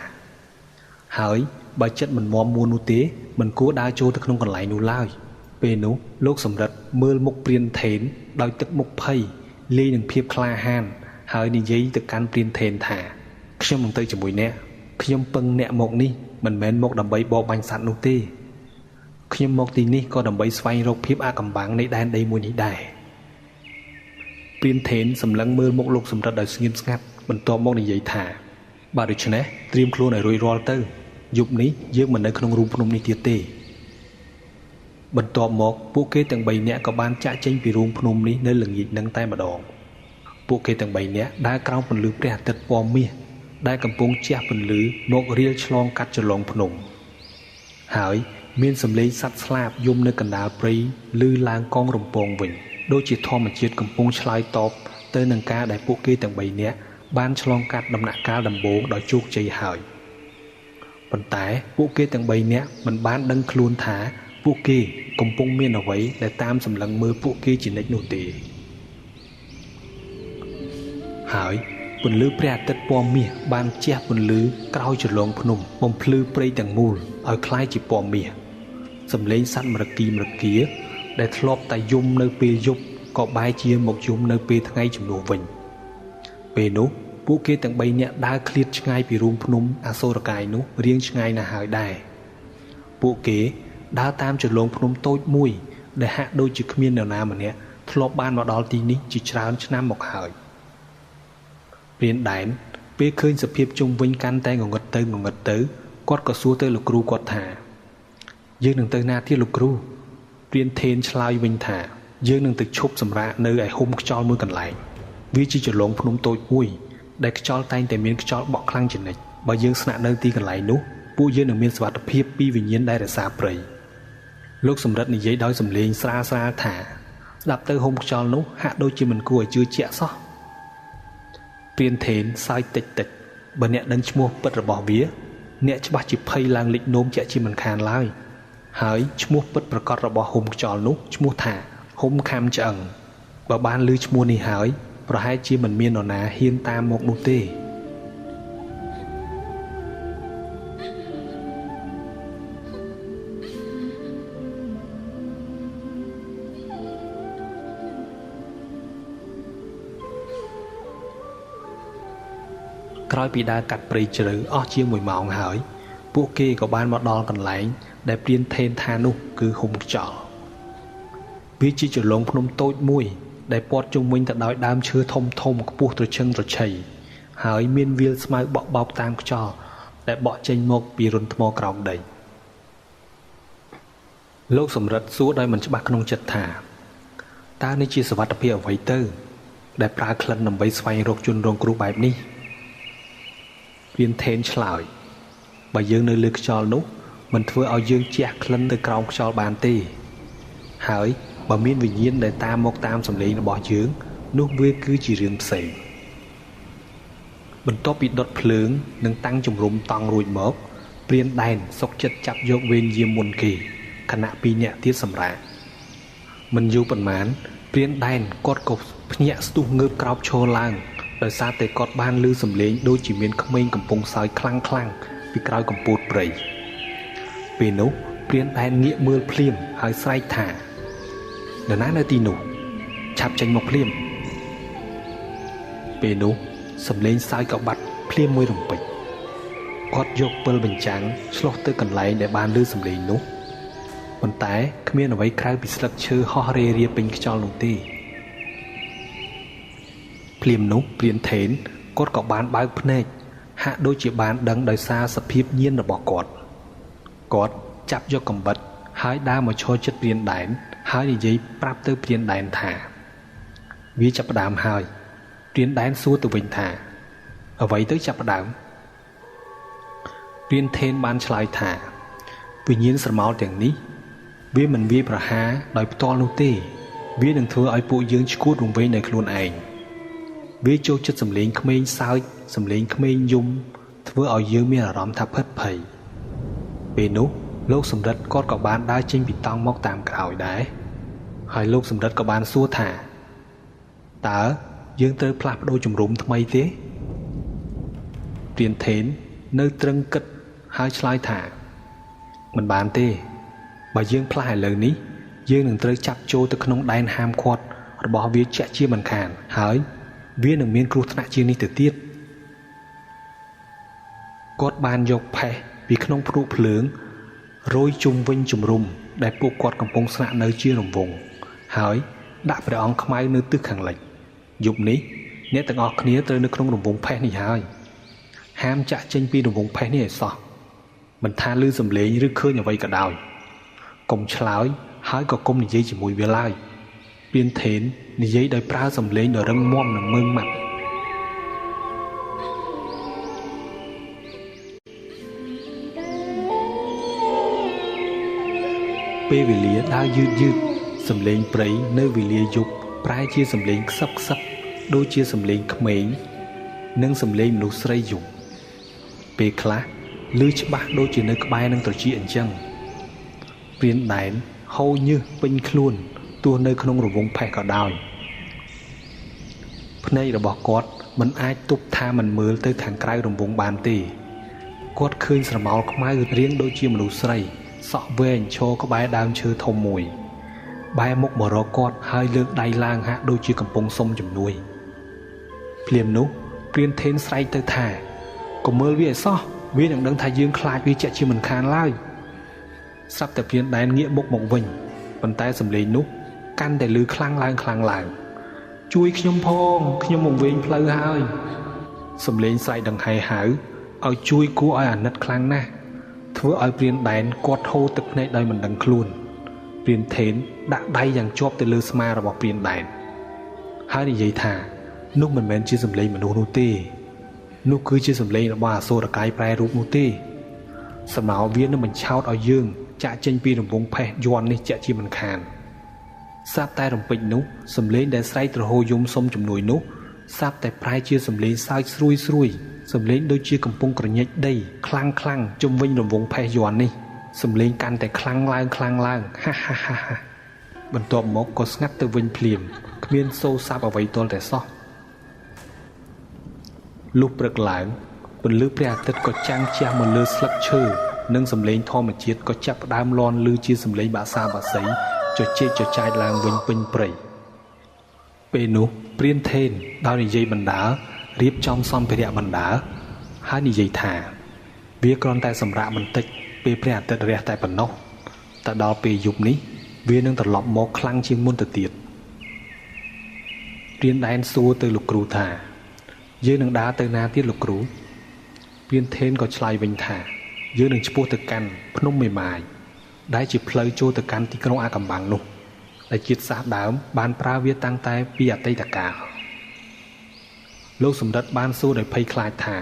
ហើយបើចិត្តមិនមាំមួននោះទេមិនគួរដើរចូលទៅក្នុងកន្លែងនោះឡើយពេលនោះលោកសំរិទ្ធមើលមុខព្រានថេនដោយទឹកមុខភ័យលាយនឹងភាពក្លាហានហើយនិយាយទៅកាន់ព្រានថេនថាខ្ញុំនឹងទៅជាមួយអ្នកខ្ញុំពឹងអ្នកមកនេះមិនមែនមកដើម្បីបរបាញ់សត្វនោះទេខ្ញុំមកទីនេះក៏ដើម្បីស្វែងរកភាពអាកំបាំងនៃដែនដីមួយនេះដែរព្រានថេនសម្លឹងមើលមុខលោកសំរិទ្ធដោយស្ងៀមស្ងាត់បន្ទាប់មកនិយាយថាបើដូច្នេះត្រៀមខ្លួនឲ្យរួចរាល់ទៅយប់នេះយើងមិននៅក្នុងរូងភ្នំនេះទៀតទេបន្ទាប់មកពួកគេទាំង3នាក់ក៏បានចាក់ចេញពីរូងភ្នំនេះនៅល្ងាចនឹងតែម្ដងពួកគេទាំង3នាក់ដើរក្រោមពន្លឺព្រះអាទិត្យពណ៌មាសដែលកំពុងជះពន្លឺមករៀលឆ្លងកាត់ជ្រលងភ្នំហើយមានសំឡេងសត្វស្លាបយំនៅកណ្ដាលព្រៃឮឡើងកងរំពងវិញដូចជាធម្មជាតិកំពុងឆ្លើយតបទៅនឹងការដែលពួកគេទាំង3នាក់បានឆ្លងកាត់ដំណាក់កាលដំបូងដោយជោគជ័យហើយប៉ុន្តែពួកគេទាំង3នាក់មិនបានដឹងខ្លួនថាពួកគេកំពុងមានអ្វីដែលតាមសម្លឹងមើលពួកគេជានិច្ចនោះទេហើយពន្លឺព្រះអាទិត្យពណ៌មាសបានជះពន្លឺក្រោយជ្រលងភ្នំបំភ្លឺព្រៃទាំងមូលឲ្យคล้ายជាពណ៌មាសសំឡេងសត្វមរគីមរគាដែលធ្លាប់តែយំនៅពេលយប់ក៏បែរជាមកយំនៅពេលថ្ងៃជំនួសវិញពេលនោះពួកគេទាំង3នាក់ដើរឃ្លាតឆ្ងាយពីរូងភ្នំអសូរកាយនោះរៀងឆ្ងាយណាស់ហើយដែរពួកគេដើរតាមជ្រលងភ្នំតូចមួយដែលហាក់ដូចជាគ្មាននរណាម្នាក់ធ្លាប់បានមកដល់ទីនេះជាច្រើនឆ្នាំមកហើយព្រានដែនពេលឃើញសភាពជុំវិញកាន់តែងងឹតទៅងងឹតទៅគាត់ក៏សួរទៅលោកគ្រូគាត់ថាយើងនឹងទៅណាទៀតលោកគ្រូព្រានថេនឆ្លើយវិញថាយើងនឹងទៅឈប់សម្រាកនៅឯហុំខ្យល់មួយកន្លែងវាជាជ្រលងភ្នំតូចមួយដែលខ្យល់តែងតែមានខ្យល់បក់ខ្លាំងជានិច្ចបើយើងស្នាក់នៅទីកន្លែងនោះពួកយើងនឹងមានសុវត្ថិភាពពីវិញ្ញាណដែលរក្សាព្រៃលោកសំរិទ្ធនិយាយដោយសំឡេងស្រាលស្រាលថាស្ដាប់ទៅហុំខ្យល់នោះហាក់ដូចជាមិនគួរឲ្យជឿជាក់សោះព្រានថេនសើចតិចតិចបើអ្នកដឹងឈ្មោះពិតរបស់វាអ្នកច្បាស់ជាភ័យឡើងលិចនោមជាក់ជាមិនខានឡើយហើយឈ្មោះពិតប្រាកដរបស់ហុំខ្យល់នោះឈ្មោះថាហុំខាំឆ្អឹងបើបានឮឈ្មោះនេះហើយប្រហែលជាមិនមាននរណាហ៊ានតាមមកនោះទេក្រោយពីដើរកាត់ព្រៃជ្រៅអស់ជាង1ម៉ោងហើយពួកគេក៏បានមកដល់កន្លែងដែលព្រានថេនថានោះគឺហុំខ្យល់វាជាជ្រលងភ្នំតូចមួយដែលព័ទ្ធជុំវិញទៅដោយដើមឈើធំធំខ្ពស់ត្រឈឹងត្រឈៃហើយមានវាលស្មៅបក់បោកតាមខ្យល់ដែលបក់ចេញមកពីរន្ធថ្មក្រោមដីលោកសំរិទ្ធសួរដោយមិនច្បាស់ក្នុងចិត្តថាតើនេះជាសុវត្ថិភាពអ្វីទៅដែលប្រើក្លិនដើម្បីស្វែងរកជនរងគ្រោះបែបនេះព្រានថេនឆ្លើយបើយើងនៅលើខ្យល់នោះមិនធ្វើឲ្យយើងជះក្លិនទៅក្រោមខ្យល់បានទេ ហើយបើមានវិញ្ញាណដែលតាមមកតាមសំឡេងរបស់យើងនោះវាគឺជារឿងផ្សេងបន្ទាប់ពីដុតភ្លើងនិងតាំងជំរំតង់រួចមកព្រានដែនសុកចិត្តចាប់យកវេនយាមមុនគេខណៈពីរនាក់ទៀតសម្រាកមិនយូរប៉ុន្មានព្រានដែនគាត់ក៏ភ្ញាក់ស្ទុះងើបក្រោកឈរឡើងដោយសារតែគាត់បានឮសំឡេងដូចជាមានក្មេងកំពុងសើចខ្លាំងខ្លាំងពីក្រោយកំពូតព្រៃពេលនោះព្រានដែនងាកមើលភ្លាមហើយស្រែកថានរណានៅទីនោះឆាប់ចេញមកភ្លាមពេលនោះសំឡេងសើចក៏បាត់ភ្លាមមួយរំពេចគាត់យកពិលបញ្ចាំងឆ្លុះទៅកន្លែងដែលបានឮសំឡេងនោះប៉ុន្តែគ្មានអ្វីក្រៅពីស្លឹកឈើហោះរេរាពេញខ្យល់នោះទេភ្លាមនោះព្រានថេនគាត់ក៏បានបើកភ្នែកហាក់ដូចជាបានដឹងដោយសារសភាពញៀនរបស់គាត់គាត់ចាប់យកកំបិតហើយដើរមកឈរជិតព្រានដែនហើយនិយាយប្រាប់ទៅព្រានដែនថាវាចាប់ផ្ដើមហើយព្រានដែនសួរទៅវិញថាអ្វីទៅចាប់ផ្ដើមព្រានថេនបានឆ្លើយថាវិញ្ញាណស្រមោលទាំងនេះវាមិនវាយប្រហារដោយផ្ទាល់នោះទេវានឹងធ្វើឲ្យពួកយើងឈួតវង្វេងដោយខ្លួនឯងវាចូលចិត្តសំឡេងក្មេងសើចសំឡេងក្មេងយំធ្វើឲ្យយើងមានអារម្មណ៍ថាភិតភ័យពេលនោះលោកសំរិទ្ធគាត់ក៏បានដើរចេញពីតង់មកតាមក្រោយដែរហើយលោកសំរិទ្ធក៏បានសួរថាតើយើងត្រូវផ្លាស់ប្ដូរជំរំថ្មីទេព្រានថេននៅត្រឹងគិតហើយឆ្លើយថាមិនបានទេបើយើងផ្លាស់ឥឡូវនេះយើងនឹងត្រូវចាប់ចូលទៅក្នុងដែនហាមឃាត់របស់វាជាក់ជាមិនខានហើយវានឹងមានគ្រោះថ្នាក់ជាងនេះទៅទៀតគាត់បានយកផេះពីក្នុងភ្នក់ភ្លើងរយជុំវិញជំរំដែលពួកគាត់កំពុងស្នាក់នៅជារង្វង់ហើយដាក់ព្រះអង្គខ្មៅនៅទិសខាងលិចយប់នេះអ្នកទាំងអស់គ្នាត្រូវនៅក្នុងរង្វង់ផេះនេះហើយហាមចាក់ចេញពីរង្វង់ផេះនេះឲ្យសោះមិនថាឮសំឡេងឬឃើញអ្វីក៏ដោយកុំឆ្លើយហើយក៏កុំនិយាយជាមួយវាឡើយព្រានថេននិយាយដោយប្រើសំឡេងដ៏រឹងមាំនិងម៉ឺងម៉ាត់ពេលវេលាដើរយឺតយឺតសំឡេងព្រៃនៅវេលាយប់ប្រែជាសំឡេងខ្សឹបខ្សឹបដូចជាសំឡេងក្មេងនិងសំឡេងមនុស្សស្រីយំពេលខ្លះឮច្បាស់ដូចជានៅក្បែរនឹងត្រចៀកអញ្ចឹងព្រានដែនហូរញើសពេញខ្លួនទោះនៅក្នុងរង្វង់ផេះក៏ដោយភ្នែករបស់គាត់មិនអាចទប់ថាមិនមើលទៅខាងក្រៅរង្វង់បានទេគាត់ឃើញស្រមោលខ្មៅរាងដូចជាមនុស្សស្រីសក់វែងឈរក្បែរដើមឈើធំមួយបែរមុខមករកគាត់ហើយលើកដៃឡើងហាក់ដូចជាកំពុងសុំជំនួយភ្លាមនោះព្រានថេនស្រែកទៅថាកុំមើលវាឲ្យសោះវានឹងដឹងថាយើងខ្លាចវាជាក់ជាមិនខានឡើយស្រាប់តែព្រានដែនងាកមុខមកវិញប៉ុន្តែសំឡេងនោះកាន់តែឮខ្លាំងឡើងខ្លាំងឡើងជួយខ្ញុំផងខ្ញុំមកវិញផ្លូវហើយសំឡេងស្រែកដង្ហែហៅឲ្យជួយគួរឲ្យអាណិតខ្លាំងណាស់ធ្វើឲ្យព្រានដែនគាត់ហូរទឹកភ្នែកដោយមិនដឹងខ្លួនព្រានថេនដាក់ដៃយ៉ាងជាប់ទៅលើស្មារបស់ព្រានដែនហើយនិយាយថានោះមិនមែនជាសំឡេងមនុស្សនោះទេនោះគឺជាសំឡេងរបស់អសុរកាយប្រែរូបនោះទេសំណោវានឹងបញ្ឆោតឲ្យយើងចាក់ចេញពីរង្វង់ផេះយន់នេះជាក់ជាមិនខានស្រាប់តែរំពេចនោះសំឡេងដែលស្រែកទ្រហោយំសុំជំនួយនោះស្រាប់តែប្រែជាសំឡេងសើចស្រួយស្រួយសំឡេងដូចជាកំពុងក្រញេចដីខ្លាំងខ្លាំងជុំវិញរង្វង់ផេះយន់នេះសំឡេងកាន់តែខ្លាំងឡើងខ្លាំងឡើងហាហាហាហាបន្ទាប់មកក៏ស្ងាត់ទៅវិញភ្លាមគ្មានសូរស័ព្ទអ្វីទាល់តែសោះលុះព្រឹកឡើងពន្លឺព្រះអាទិត្យក៏ចាំងជះមកលើស្លឹកឈើនិងសំឡេងធម្មជាតិក៏ចាប់ផ្ដើមលាន់ឮជាសំឡេងបាក់សាបាក់សីជជែកជចាចឡើងវិញពេញព្រៃពេលនោះព្រានថេនដោយនិយាយបណ្ដើរៀបចំសម្ភារៈបណ្ដើហើយនិយាយថាវាគ្រាន់តែសម្រាកបន្តិចពេលព្រះអាទិត្យរះតែប៉ុណ្ណោះតែដល់ពេលយប់នេះវានឹងត្រឡប់មកខ្លាំងជាងមុនទៅទៀតព្រានដែនសួរទៅលោកគ្រូថាយើងនឹងដើរទៅណាទៀតលោកគ្រូព្រានថេនក៏ឆ្លើយវិញថាយើងនឹងឆ្ពោះទៅកាន់ភ្នំមេម៉ាយដែលជាផ្លូវចូលទៅកាន់ទីក្រុងអាកំបាំងនោះដែលជាតិសាសន៍ដើមបានប្រើវាតាំងតែពីអតីតកាលលោកសំរិទ្ធបានសួរដោយភ័យខ្លាចថា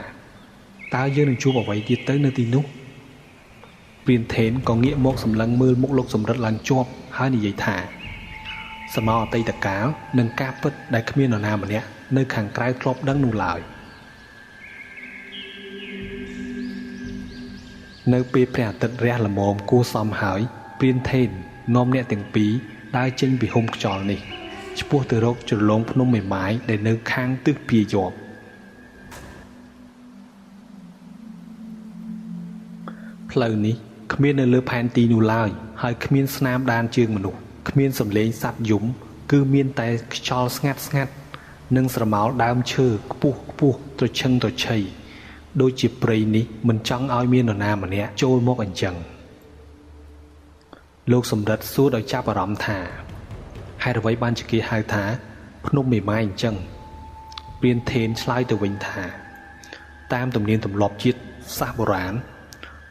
តើយើងនឹងជួបអ្វីទៀតទៅនៅទីនោះ ព្ ព្រានថេនក៏ងាកមកសម្លឹងមើលមុខលោកសំរិទ្ធឡើងជាប់ហើយនិយាយថាសម័យអតីតកាលនិងការពិតដែលគ្មាននរណាម្នាក់នៅខាងក្រៅធ្លាប់ដឹងនោះឡើយនៅពេលព្រះអាទិត្យរះល្មមគួរសមហើយព្រានថេននាំអ្នកទាំងពីរដើរចេញពីហុំខ្យល់នេះឆ្ពោះទៅរកជ្រលងភ្នំមេម៉ាយដែលនៅខាងទិសពាយ័ព្យផ្លូវនេះគ្មាននៅលើផែនទីនោះឡើយហើយគ្មានស្នាមដានជើងមនុស្សគ្មានសំឡេងសត្វយំគឺមានតែខ្យល់ស្ងាត់ស្ងាត់និងស្រមោលដើមឈើខ្ពស់ខ្ពស់ត្រឈឹងត្រឈៃដូចជាព្រៃនេះមិនចង់ឲ្យមាននរណាម្នាក់ចូលមកអញ្ចឹងលោកសំរិទ្ធសួរដោយចាប់អារម្មណ៍ថាហេតុអ្វីបានជាគេហៅថាភ្នំមេម៉ាយអញ្ចឹងព្រានថេនឆ្លើយទៅវិញថាតាមទំនៀមទម្លាប់ជាតិសាសន៍បុរាណ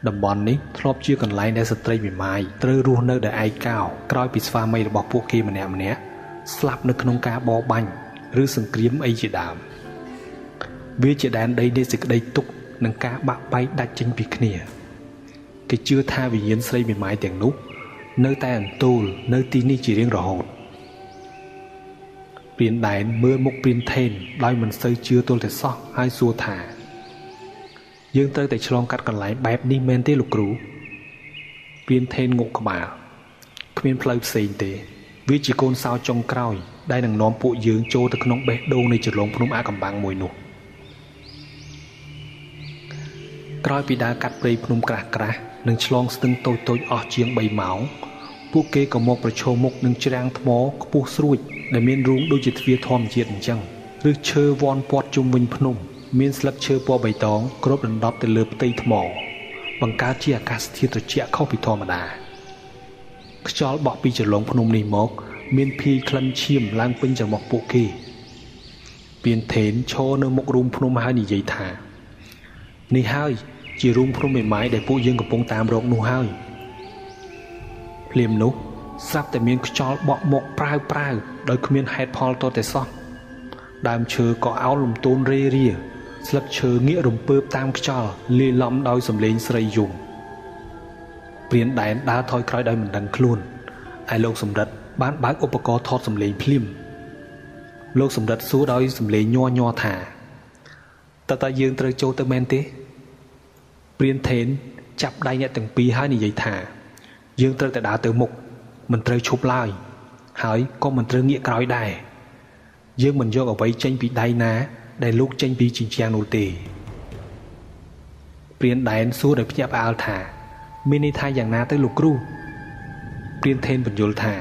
តំបន់នេះធ្លាប់ជាកន្លែងដែលស្ត្រីមេម៉ាយត្រូវរស់នៅដោយឯកោក្រោយពីស្វាមីរបស់ពួកគេម្នាក់ៗស្លាប់នៅក្នុងការបរបាញ់ឬសង្គ្រាមអីជាដើមវាជាដែនដីនៃសេចក្តីទុក្ខនិងការបាក់បែកដាច់ចេញពីគ្នាគេជឿថាវិញ្ញាណស្រីមេម៉ាយទាំងនោះនៅតែអន្ទូលនៅទីនេះជារៀងរហូតព្រានដែនមើលមុខព្រានថេនដោយមិនសូវជឿទល់តែសោះហើយសួរថាយើងត្រូវតែឆ្លងកាត់កន្លែងបែបនេះមែនទេលោកគ្រូព្រានថេនងក់ក្បាលគ្មានផ្លូវផ្សេងទេវាជាកូនសោចុងក្រោយដែលនឹងនាំពួកយើងចូលទៅក្នុងបេះដូងនៃជ្រលងភ្នំអាកំបាំងមួយនោះក្រោយពីដើរកាត់ព្រៃភ្នំក្រាស់ក្រាស់និងឆ្លងស្ទឹងតូចតូចអស់ជាង3ម៉ោងពួកគេក៏មកប្រឈមមុខនឹងច្រាំងថ្មខ្ពស់ស្រួចដែលមានរូងដូចជាទ្វារធម្មជាតិអញ្ចឹងឬឈើវ៉ាន់ព័ទ្ធជុំវិញភ្នំមានស្លឹកឈើពណ៌បៃតងគ្របដណ្ដប់ទៅលើផ្ទៃថ្មបង្កើតជាអាកាសធាតុត្រជាក់ខុសពីធម្មតាខ្យល់បក់ពីជ្រលងភ្នំនេះមកមានភាយក្លិនឈាមឡើងពេញច្រមុះពួកគេព្រានថេនឈរនៅមុខរូងភ្នំហើយនិយាយថានេះហើយជារូងភ្នំមេម៉ាយដែលពួកយើងកំពុងតាមរកនោះហើយភ្លាមនោះស្រាប់តែមានខ្យល់បក់មកប្រាវប្រាវដោយគ្មានហេតុផលតតែសោះដើមឈើក៏អោនលំទោនរេរាស្លឹកឈើងាករំពើបតាមខ្យល់លាយឡំដោយសំឡេងស្រីយំព្រានដែនដើរថយក្រោយដោយមិនដឹងខ្លួនឯលោកសំរិទ្ធបានបើកឧបករណ៍ថតសំឡេងភ្លាមលោកសំរិទ្ធសួរដោយសំឡេងញ័រញ័រថាតើយើងត្រូវចូលទៅមែនទេព្រានថេនចាប់ដៃអ្នកទាំងពីរហើយនិយាយថាយើងត្រូវតែដើរទៅមុខមិនត្រូវឈប់ឡើយហើយក៏មិនត្រូវងាកក្រោយដែរយើងមិនយកអ្វីចេញពីដៃណាដែលលោកចេញពីជញ្ជាំងនោះទេព្រានដែនសួរដោយភ្ញាក់ផ្អើលថាមានន័យថាយ៉ាងណាទៅលោកគ្រូព្រានថេនបញ្យល់ថា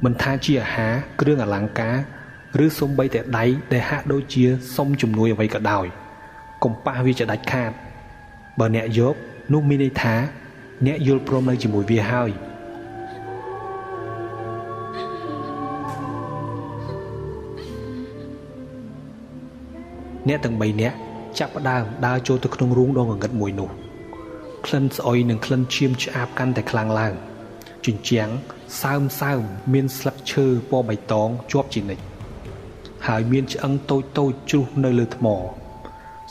មិនថាជាអាហារគ្រឿងអលង្ការឬសូម្បីតែដៃដែលហាក់ដូចជាសុំជំនួយអ្វីក៏ដោយកុំប៉ះវាជាដាច់ខាតបើអ្នកយកនោះមានន័យថាអ្នកយល់ព្រមនៅជាមួយវាហើយអ្នកទាំង3នាក់ចាប់ផ្ដើមដើរចូលទៅក្នុងរូងដ៏ងងឹតមួយនោះក្លិនស្អុយនិងក្លិនឈាមឆ្អាបកាន់តែខ្លាំងឡើងជញ្ជាំងសើមសើមមានស្លឹកឈើពណ៌បៃតងជាប់ជានិច្ចហើយមានឆ្អឹងតូចតូចជ្រុះនៅលើថ្ម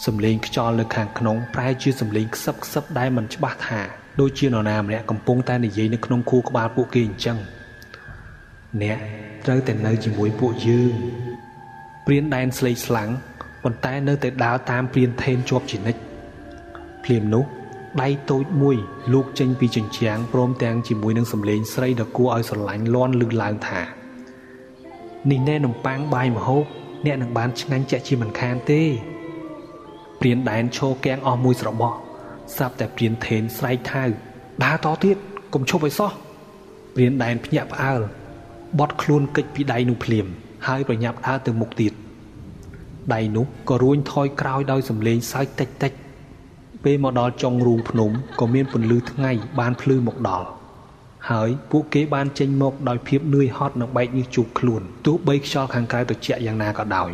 សំឡេងខ្យល់នៅខាងក្នុងប្រែជាសំឡេងខ្សឹបខ្សឹបដែលមិនច្បាស់ថាដូចជានរណាម្នាក់កំពុងតែនិយាយនៅក្នុងខួរក្បាលពួកគេអញ្ចឹងអ្នកត្រូវតែនៅជាមួយពួកយើងព្រានដែនស្លេកស្លាំងប៉ុន្តែនៅតែដើរតាមព្រានថេនជាប់ជានិច្ចភ្លាមនោះដៃតូចមួយលូកចេញពីជញ្ជាំងព្រមទាំងជាមួយនឹងសំឡេងស្រីដ៏គួរឲ្យស្រឡាញ់លាន់លឺឡើងថានេះណែនំប៉័ងបាយម្ហូបអ្នកនឹងបានឆ្ងាញ់ជាក់ជាមិនខានទេព្រានដែនឈរគាំងអស់មួយស្របក់ស្រាប់តែព្រានថេនស្រែកថៅដើរតទៀតកុំឈប់ឲ្យសោះព្រានដែនភ្ញាក់ផ្អើលបត់ខ្លួនគេចពីដៃនោះភ្លាមហើយប្រញាប់ដើរទៅមុខទៀតដៃនោះក៏រួញថយក្រោយដោយសំឡេងសើចតិចតិចពេលមកដល់ចុងរូងភ្នំក៏មានពន្លឺថ្ងៃបានភ្លឺមកដល់ហើយពួកគេបានចេញមកដោយភាពនឿយហត់និងបែកញើសជោគខ្លួនទោះបីខ្យល់ខាងក្រៅត្រជាក់យ៉ាងណាក៏ដោយ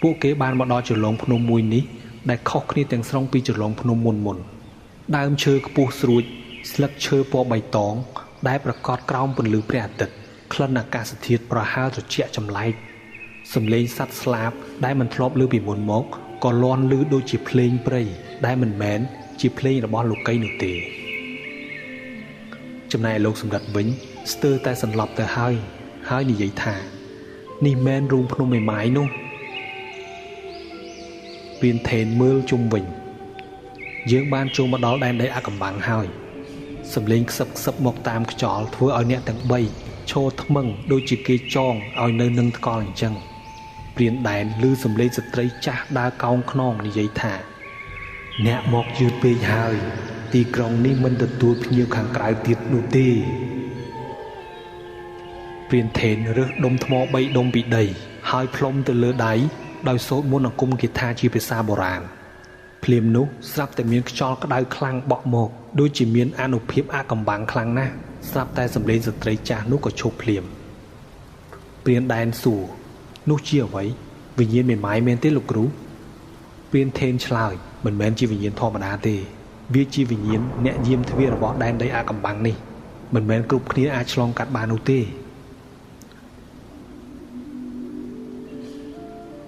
ពួកគេបានមកដល់ជ្រលងភ្នំមួយនេះដែលខុសគ្នាទាំងស្រុងពីជ្រលងភ្នំមុនមុនដើមឈើខ្ពស់ស្រួចស្លឹកឈើពណ៌បៃតងដែលប្រកបក្រោមពន្លឺព្រះអាទិត្យក្លិនអាកាសធាតុប្រហើរត្រជាក់ចម្លែកសំឡេងសត្វស្លាបដែលមិនធ្លាប់ឮពីមុនមកក៏លាន់ឮដូចជាភ្លេងព្រៃដែលមិនមែន ជាភ្លេងរបស់លោកីនោះទេចំណែកលោកសម្រិទ្ធវិញស្ទើរតែសន្លប់ទៅហើយហើយនិយាយថានេះមែនរូងភ្នំមេម៉ាយនោះព្រានថេនមើលជុំវិញយើងបានចូលមកដល់ដែនដីអាកំបាំងហើយសំឡេងខ្សឹបខ្សឹបមកតាមខ្យល់ធ្វើឲ្យអ្នកទាំង3ឈរថ្មឹងដូចជាគេចងឲ្យនៅនឹងថ្កល់អញ្ចឹងព្រានដែនឮសំឡេងស្ត្រីចាស់ដើរកោងខ្នងនិយាយថាអ្នកមកយឺតពេកហើយទីក្រុងនេះមិនទទួលភ្ញៀវខាងក្រៅទៀតនោះទេព្រានថេនរើសដុំថ្ម3ដុំពីដីហើយផ្លុំទៅលើដៃដោយសូត្រមន្តអាគមគាថាជាភាសាបុរាណភ្លាមនោះស្រាប់តែមានខ្យល់ក្តៅខ្លាំងបក់មកដូចជាមានអានុភាពអាកំបាំងខ្លាំងណាស់ស្រាប់តែសម្លេងស្ត្រីចាស់នោះក៏ឈប់ភ្លាមព្រានដែនសួរនោះជាអ្វីវិញ្ញាណមេម៉ាយមែនទេលោកគ្រូព្រានថេនឆ្លើយមិនមែនជាវិញ្ញាណធម្មតាទេវាជាវិញ្ញាណអ្នកយាមទ្វាររបស់ដែនដីអាកំបាំងនេះមិនមែនគ្រប់គ្នាអាចឆ្លងកាត់បាននោះទេ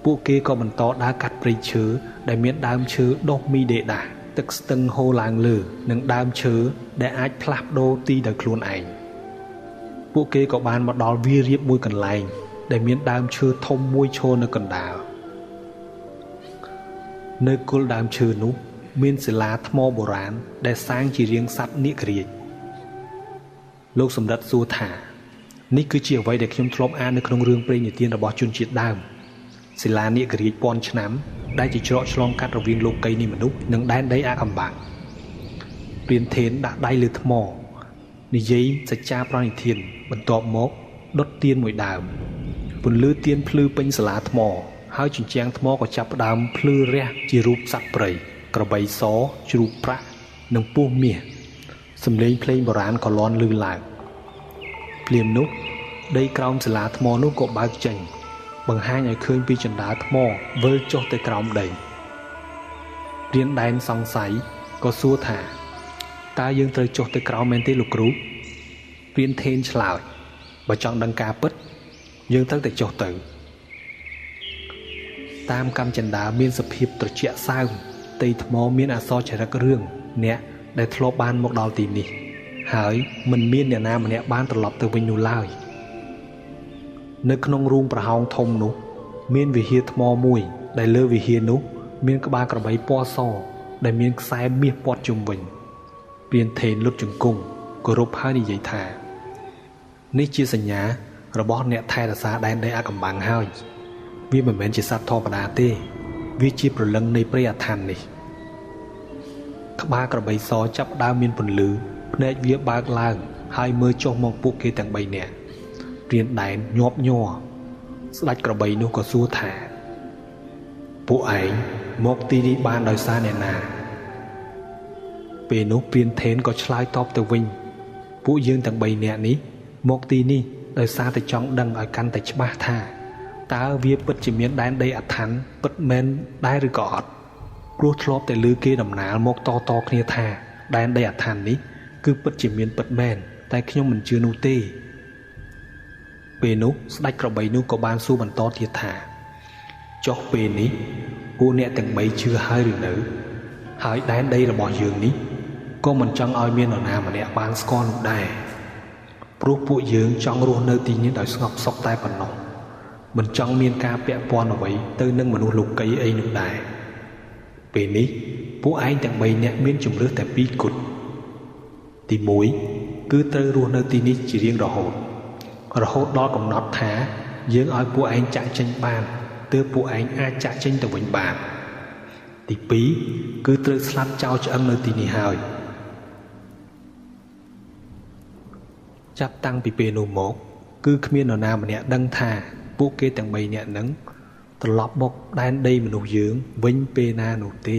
ពួកគេក៏បន្តដើរកាត់ព្រៃឈើដែលមានដើមឈើដុះមីដេដាទឹកស្ទឹងហូរឡើងលើនិងដើមឈើដែលអាចផ្លាស់ប្ដូរទីដោយខ្លួនឯងពួកគេក៏បានមកដល់វាលរៀបមួយកន្លែងដែលមានដើមឈើធំមួយឈរនៅកណ្ដាលនៅគល់ដើមឈើនោះមានសិលាថ្មបុរាណដែលសាងជារាងសត្វនាគរាជលោកសម្រិទ្ធសួរថានេះគឺជាអ្វីដែលខ្ញុំធ្លាប់អាននៅក្នុងរឿងព្រេងនិទានរបស់ជនជាតិដើមសិលានាគរាជពាន់ឆ្នាំដែលជាច្រកឆ្លងកាត់រវាងលោកីនៃមនុស្សនិងដែនដីអាកំបាំងព្រានថេនដាក់ដៃលើថ្មនិយាយសច្ចាប្រណិធានបន្ទាប់មកដុតទៀនមួយដើមពន្លឺទៀនភ្លឺពេញសាលាថ្មហើយជញ្ជាំងថ្មក៏ចាប់ផ្ដើមភ្លឺរះជារូបសត្វព្រៃក្របីសជ្រូកប្រាក់និងពស់មាសសំឡេងភ្លេងបុរាណក៏លាន់ឮឡើងភ្លាមនោះដីក្រោមសាលាថ្មនោះក៏បើកចេញបង្ហាញឲ្យឃើញពីជណ្ដើរថ្មវិលចុះទៅក្រោមដីព្រានដែនសង្ស័យក៏សួរថាតើយើងត្រូវចុះទៅក្រោមមែនទេលោកគ្រូព្រានថេនឆ្លើយបើចង់ដឹងការពិតយើងត្រូវតែចុះទៅតាមកម្មចិន្តាមានសភាពត្រជាក់សើមផ្ទៃថ្មមានអក្សរចារឹករឿងអ្នកដែលធ្លាប់បានមកដល់ទីនេះហើយមិនមានអ្នកណាម្នាក់បានត្រឡប់ទៅវិញនោះឡើយនៅក្នុងរូងប្រហោងធំនោះមានវិហារថ្មមួយដែលលើវិហារនោះមានក្បាលក្របីពណ៌សដែលមានខ្សែមាសព័ទ្ធជុំវិញព្រានថេនលុតជង្គង់គោរពហើយនិយាយថានេះជាសញ្ញារបស់អ្នកថែរក្សាដែនដីអាកំបាំងហើយវាមិនមែនជាសត្វធម្មតាទេវាជាព្រលឹងនៃព្រៃអាថ៌នេះក្បាលក្របីសចាប់ដើមមានពន្លឺភ្នែកវាបើកឡើងហើយមើលចុះមកពួកគេទាំង3នាក់ព្រានដែនញាប់ញ័រស្ដេចក្របីនោះក៏សួរថាពួកឯងមកទីនេះបានដោយសារអ្នកណាពេលនោះព្រានថេនក៏ឆ្លើយតបទៅវិញពួកយើងទាំង3នាក់នេះមកទីនេះដោយសារតែចង់ដឹងឲ្យកាន់តែច្បាស់ថាតើវាពិតជាមានដែនដីអាថ៌ពិតមែនដែរឬក៏អត់ព្រោះធ្លាប់តែឮគេដំណាលមកតតគ្នាថាដែនដីអាថ៌នេះគឺពិតជាមានពិតមែនតែខ្ញុំមិនជឿនោះទេពេលនោះស្ដេចក្របីនោះក៏បានសួរបន្តទៀតថាចុះពេលនេះពួកអ្នកទាំង3ជឿហើយឬនៅហើយដែនដីរបស់យើងនេះក៏មិនចង់ឲ្យមាននរណាម្នាក់បានស្គាល់នោះដែរព្រោះពួកយើងចង់រស់នៅទីនេះដោយស្ងប់សុខតែប៉ុណ្ណោះមិនចង់មានការពាក់ព័ន្ធអ្វីទៅនឹងមនុស្សលោកីអីនោះដែរពេលនេះពួកឯងទាំង3នាក់មានជម្រើសតែ2គត់ទី1គឺត្រូវរស់នៅទីនេះជារៀងរហូតរហូតដល់កំណត់ថាយើងឲ្យពួកឯងចាក់ចេញបានទើបពួកឯងអាចចាក់ចេញទៅវិញបានទី2គឺត្រូវស្លាប់ចោលឆ្អឹងនៅទីនេះហើយចាប់តាំងពីពេលនោះមកគឺគ្មាននរណាម្នាក់ដឹងថាពួកគេទាំង3នាក់នឹងត្រឡប់មកដែនដីមនុស្សយើងវិញពេលណានោះទេ